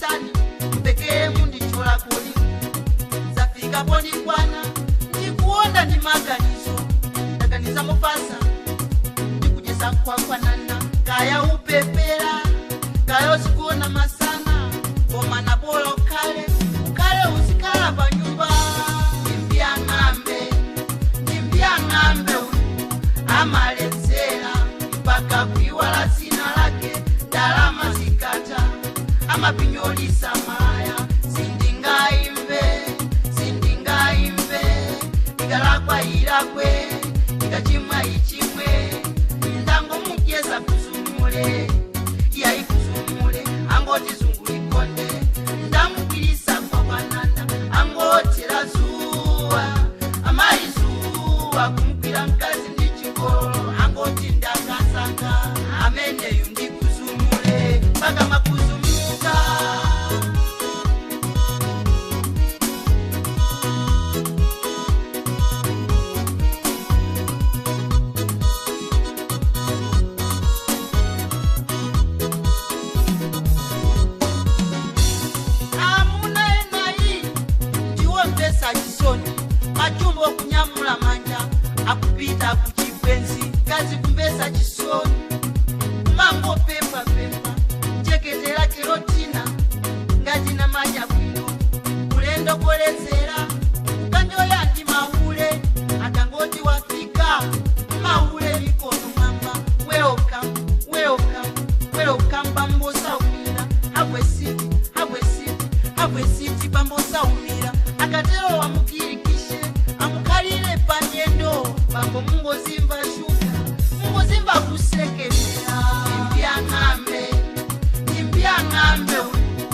Ndikufunsani mpekee mundichola kuli zafika pondikwana ndikuonda ndi maganizo ndaganiza mopasa ndikujesa kwakwanana kaya upepera kaya usikuona masana koma napola ukhale ukhale usikhala pa nyumba. Ndimbya ng'ambe uyu amaledzera mpaka kuiwala dzina lake ndalama zikata amapinyolisa maya sindingaimbe sindingaimbe ikalakwa ilakwe ikachimwa ichimwe ndangomujeza kuzumule iyayi kuzumule angoti zungulikonde ndamugwirisa kwa banana angotera zuwa amayi zuwa kumugwira mkazi ndi chikolo angoti ndakasanga ameneyu ndikuzumule mpaka makuzumuka. Amuna enayi ndiwombesa chisoni machumbo kunyamula manja akupita kuchibwenzi kazi kumbesa chisoni kumangopempapempa jeketera kerotina ngati na madya bwino ulendo kolezera ukanjoya ndi maule akangoti wafika maule mikono mwamba welcome welcome welcome bambosaumira habwe siti habwe siti habwe siti bambosaumira akatero wamukirikishe amukhalire panyendo bambo mungozimva shuka mungozimva kusekemera. Ndimbya ng'ambe uyu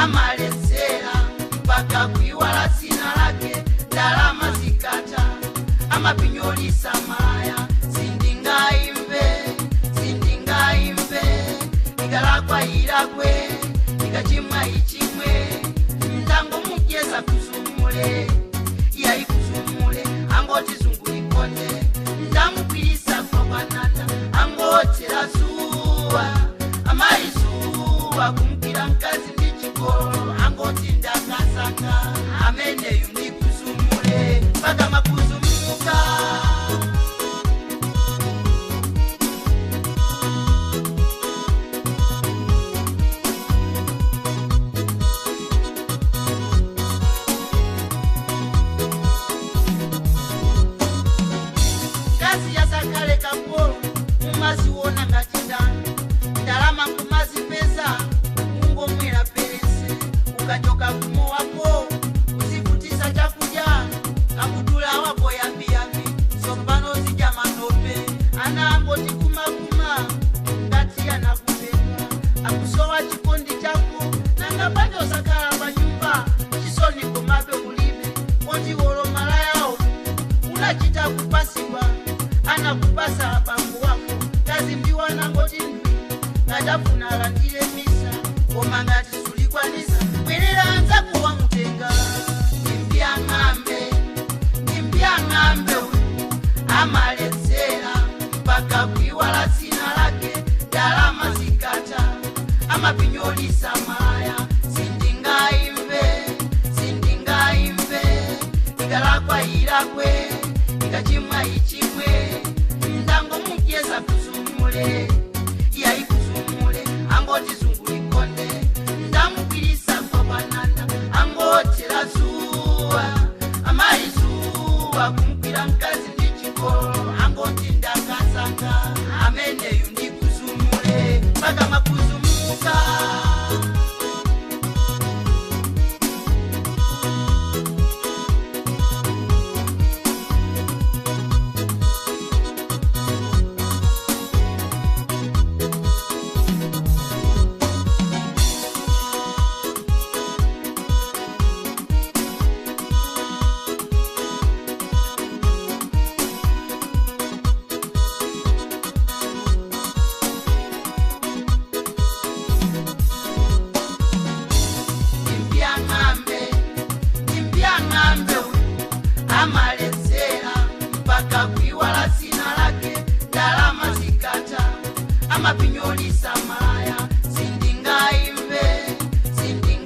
amaledzera mpaka kuiwala dzina lake ndalama zikata amapinyolisa maya sindingaimbe sindingaimbe ikalakwa ilakwe ikachimwa ichimwe ndangomujeza kuzumule iyayi kuzumule angoti zungulikonde ndamugwirisa kwa banana angotera zuwa amayi zuwa kumugwira mkazi ndi chikolo angoti ndakasanga ameneyu ndikuzumule mpaka makuzumuka. Kazi yasakhale kapolo mumaziona ngati ndani ndalama nkumazipeza mungomwera perese ukachoka kumowako uzivutisa chakudya kakudula wako yambiyambi tsopano zidya matope ana angoti kumakuma ngati anakupedwa akusowa chikondi chako nanga banja osakhala pa nyumba chisoni komabe ulibe oti wolomala yawo unachita kupasidwa anakupasa abambo wako kazi ndiwanangoti ndwi ngatafuna alandire misa koma ngati sulikwanisa bwerera anzako wamutenga. Ndimbya ng'ambe uyu amaledzera mpaka kuiwala dzina lake ndalama zikata amapinyolisa maya sindingaimbe sindingaimbe ikalakwa ilakwe ikachimwa ichimwe ndangomujeza kuzumule iyayi kuzumule angoti zungulikonde ndamugwirisa kwa banana angotera zuwa amayi zuwa kumugwira mkazi ndi chikolo angoti ndakasanga ameneyu ndikuzumule mpaka makuzumuka. Amapinyolisa maya sindingaimbe sindinga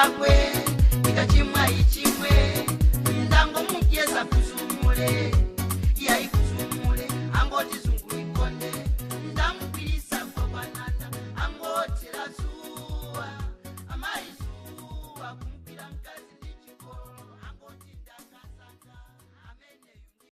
Ilakwe, ikachimwa ichimwe, ndangomudyesa kuzumule.